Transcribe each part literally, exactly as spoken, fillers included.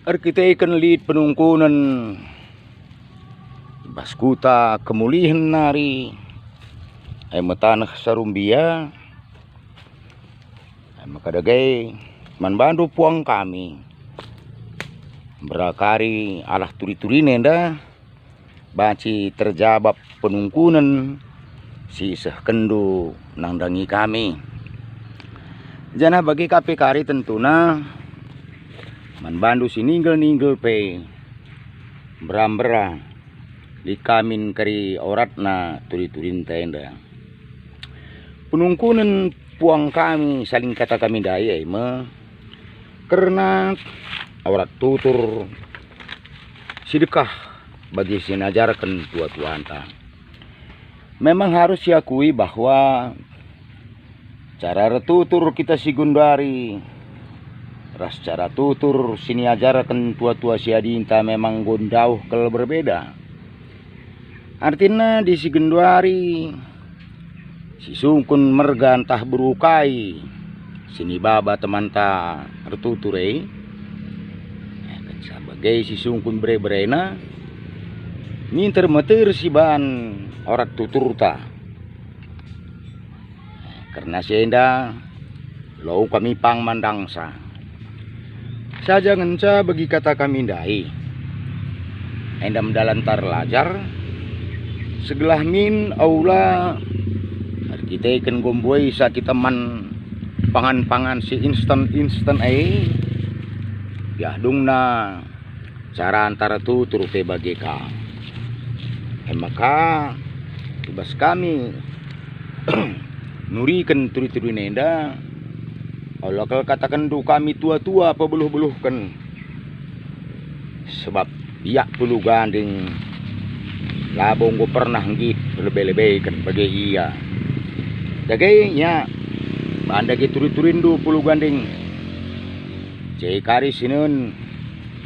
Erkiteken lit penungkunen i bas kuta kemulihen nari, e me taneh Sarumbia, e me kadage man bandu puang kami, mberakari alah turi-turin enda, banci terjabap penungkunen si isehkenndu nandangi kami. Janah bage ka pe kari tentuna man bandu si ninggel-ninggel pe mbera-mbera lit kami kari oratna turi-turinta enda. Penungkunen puang kami saling kata kami ndai e me kerna orat tutur si dekah bagi si najarken tua-tuanta. Memang harus siakui bahwa cara ertutur kita si genduari ras cara tutur si niajarken tua-tua si adinta memang enggo ndauh kal berbeda. Artina di si genduari, si sungkun merga ntah beru kai si nibaba temanta ertutur e, eh, kenca bage si sungkun bere-berena, minter meter si ban orat tuturta. Kerna si enda, lo kami pang mandangsa. Saja ngenca bagi kata kami ndai. Enda me dalanta erlajar, segelah min aula erkiteken enggo mbuai sa kita man pangan-pangan si instan-instan e, biah dungna cara ntah ertutur pe bage ka. E maka, i bas kami nuriken turi-turin enda, ola kal katakenndu kami tua-tua pebeluh-beluhken. Sebab biak Pulu Ganding labo enggo pernah nggit lebe-lebeken bage ia. Dage, ya, ban dage turi-turinndu Pulu Ganding. Je kari sinen,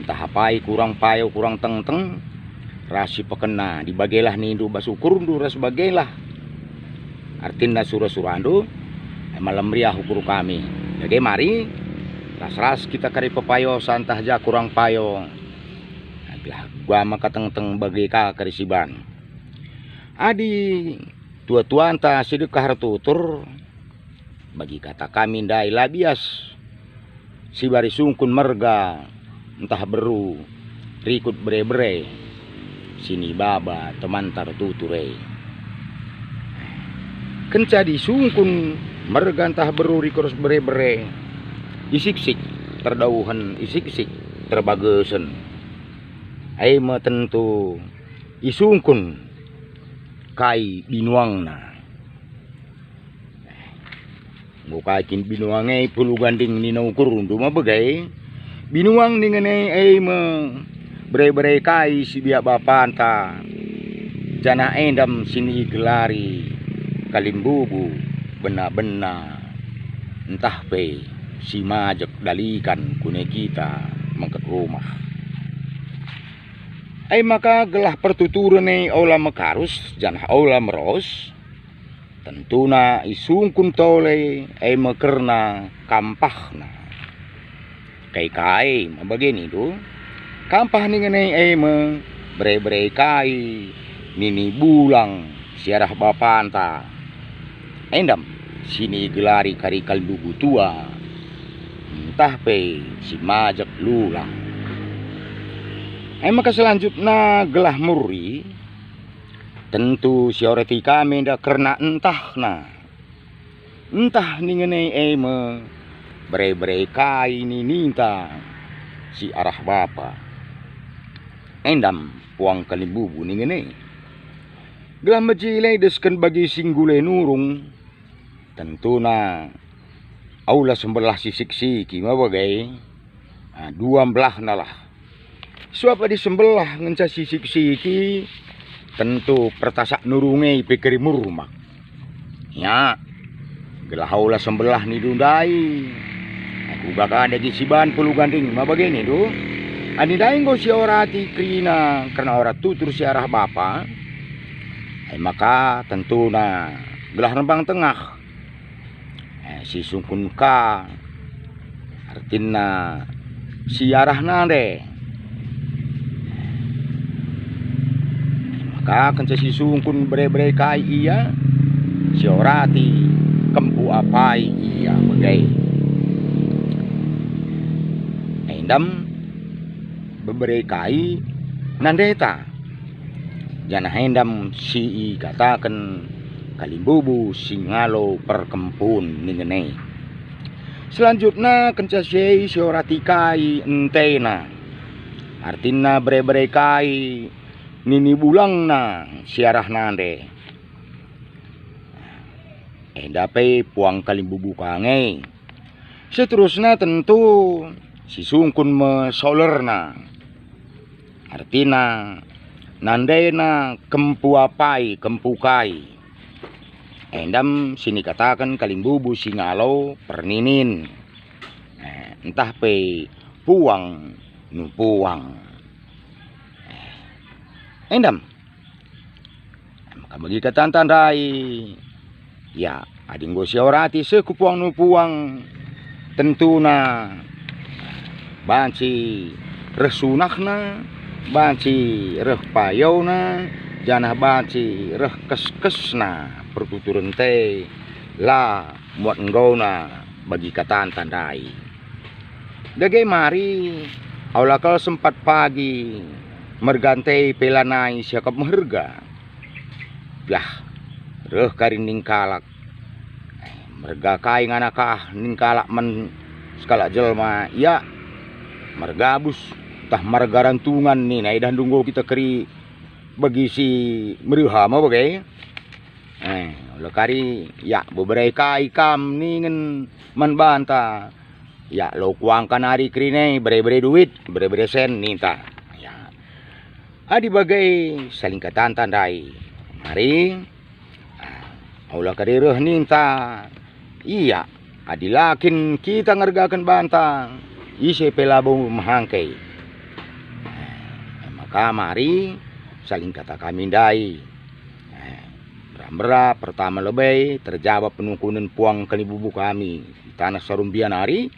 ntah apai kurang payo kurang tengteng, ras si pekena, dibagelah nindu bas ukurndu ras bagelah artinna sura-surandu, e mala meriah ukur kami. Dage mari, ras-ras kita kari pepayosa ntah ja kurang payo, gelah gua maka tengteng bage ka kari siban. Adi tua-tuanta si dekah ertutur, bagi kata kami ndai la bias sibari sungkun merga ntah beru rikut bere-bere si nibaba temanta ertutur e. Kenca disungkun merga ntah beru rikut bere-bere, isiksik terdauhen, isiksik terbagesen. E me tentu isungkun kai binuangna. Enggo kai kin binuang e Pulu Ganding nina ukurndu ma bage? Binuang ningen e, e me bere-bere kai si biak bapanta, janah endam si nigelari kalimbubu, bena-bena, ntah pe si majek dalikan kune kita mengket rumah. E maka gelah pertuturen e ola mekarus janah ola meros, tentuna isungkun tole e me kerna kampahna. Kai-kai me bage nindu? Kampah ningen e, e me bere-bere kai nini bulang si arah bapanta. Endam si nigelari kari kalimbubu tua, ntah pe si majek lulang. E maka selanjutna gelah muri, tentu si oreti kami enda kerna ntahna. Ntah ningen e, e me bere-bere kai nininta si arah bapa. Endam puang kalimbubu ningen e. Gelah mejile desken bagi si nggule nurung, tentuna aula sembelah si siksiki me bage, ah, dua mbelahna lah. Suap adi sembelah ngenca si siksiki, tentu pertasak nurung e pe keri murmak. Ya, gelah aula sembelah nindu ndai. Aku baka dage si ban Pulu Ganding ma bage nindu. Adi ndai enggo si orati kerina kerna orat tutur si arah bapa, e maka tentuna gelah rembang tengah. Eh, si sungkun ka, artinna si arah nande. Kenca sisungkun bere-bere kai ia, siorati kempu apai ia bage. Endam bebere kai nandeta, janah endam si ikataken kalimbubu si ngalo perkempun ningen e. Selanjutna kenca si e siorati kai entena, artina bere-bere kai nini bulangna si arah nande. Enda pe puang kalimbubu ka nge. Seterusna tentu sisungkun me solerna. Artina nandena kempu apai kempu kai. Endam si nikataken kalimbubu si ngalo perninin. Eh, ntah pe puang nu puang. Eh, endam. Maka bagi katanta ndai, ya, adi enggo siorati seh ku puang nu puang, tentuna banci reh sunahna, banci reh payona, janah banci reh keskesna pertuturenta la muat enggona bagi katanta ndai. Dage mari, aula kal sempat pagi, merga ntei pe lanai siakap meherga. Yah, reh kari ning kalak. Merga kai ngana kah ning kalak man sekalak jelma, ya, mergabus, tah merga rantungan nina idah ndunggo kita keri bagi si mereha me bage. Eh, ula kari, ya, bebere kai kam ningen man banta. Ya, lo kuangka nari kerina e, bere-bere duit, bere-bere sen, ninta. Ya. Adi bage, saling katanta ndai. Mari, ah, aula kari reh ninta. Iya, adi la kin kita ngergaken banta, ise pe labo mehangke. Eh, maka mari, saling kata kami ndai. Eh, mbera-mbera pertama lebe terjabap penungkunen puang kalimbubu kami i taneh Sarumbia nari.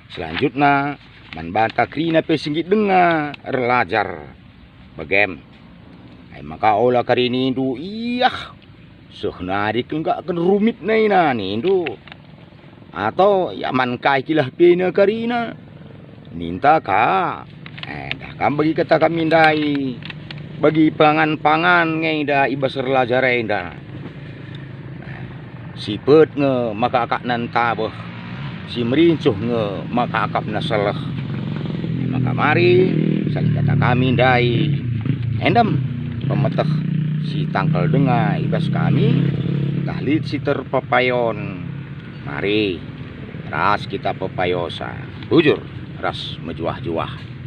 Selanjutna, man banta kerina pe si nggit denga erlajar bagem. Ai maka ola kari nindu, "Iyah, seh nari kenggaken rumit nai na," nindu. Atau, "Ya man kai kilah pena karina," ninta ka. Eh, dah kam bagi kata kami ndai, bagi pangan-pangan nge enda i bas erlajar enda. Sipet nge maka akapna ntabeh, si merincuh nge maka akapna seleh. Maka mari, saling kata kami ndai, endam pemeteh si tangkel denga i bas kami, ntah lit si terpepayon. Mari, ras kita pepayosa, bujur ras mejuah-juah.